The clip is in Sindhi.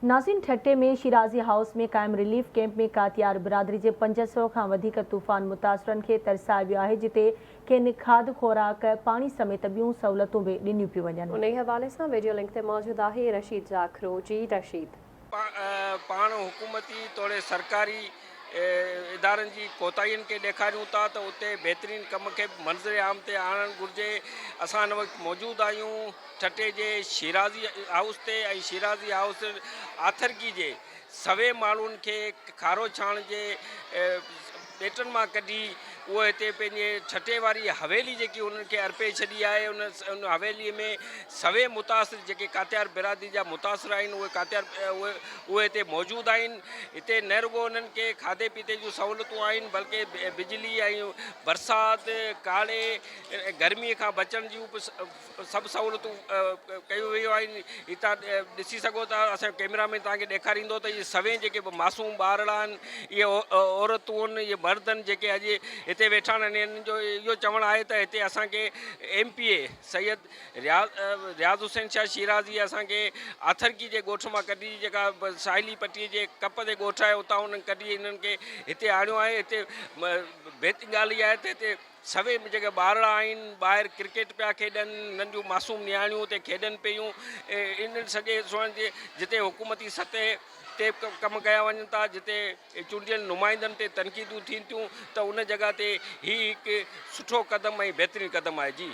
ناظرين ٺٽي ۾ شيرازي هائوس ۾ قائم رليف ڪئمپ ۾ ڪاتيار برادري جي 500 کان وڌيڪ طوفان متاثرن کي ترسايو ويو آهي جتي کين کاڌ خوراڪ، پاڻي سميت ٻيون سهولتون به ڏنيون پيون وڃن. انهي حوالي سان ويڊيو لنڪ تي موجود آهي رشيد جاکرو جي رشيد. پاڻ حڪومتي توڙي سرڪاري ادارن جي ڪوتاهين کي ڏيکاريون ٿا ته اتي بهترين ڪم کي به منظر عام تي آڻڻ گهرجي اسان هن وقت موجود آهيون ٺٽي جي شيرازي هائوس تي ۽ شيرازي هائوس آٿرڪي جي سوين ماڻهن کي کارو ڇاڻ جي ٻيٽن مان ڪڍي اهو هتي پنهنجي ٺٽي واري حويلي جيڪي انهن کي ارپي ڇڏي آهي ان ان حويلي ۾ سوين متاثر جيڪي ڪاتيار برادري جا متاثر آهن اهي ڪاتيار اهي اهي هتي موجود آهن هتي نه رڳو انهن کي کاڌي پيتي جون سهولتون آهن بلڪه بجلي ۽ برسات ڪاڙهي گرمي کان بچڻ جون به سڀ سهولتون ڪيون ويون آهن هي تان ڏسي سگهو ٿا اسان جو ڪيمرا مين تان کي ڏيکاريندو ته اهي سوين جيڪي معصوم ٻارڙا آهن اهي عورتون آهن اهي مرد آهن جيڪي اڄ هتي ويٺا آهن انهن جو اهو چوڻ آهي ته هتي اسان کي M P A Syed Riaz Riaz Hussain Shah Shirazi اسان کي آٿرڪي جي ڳوٺ مان ڪڍي جيڪا ساحلي پٽي جي ڪپ تي ڳوٺ آهي اتان انهن ڪڍي انهن کي هتي آڻيو آهي هتي بهترين ڳالهه اها آهي ته هتي سوين جيڪي ٻارڙا آهن ٻاهر ڪرڪيٽ پيا کيڏن ننڍيون معصوم نياڻيون اتي کيڏن پيون انهن سڄي سوڻ جي جتي حڪومتي سطح تي ڪم ڪيا وڃن ٿا جتي چونڊيل نمائندن تي تنقيدون ٿين ٿيون ته ان جڳهه تي هي هڪ سٺو قدم ۽ بهترين قدم آهي جي.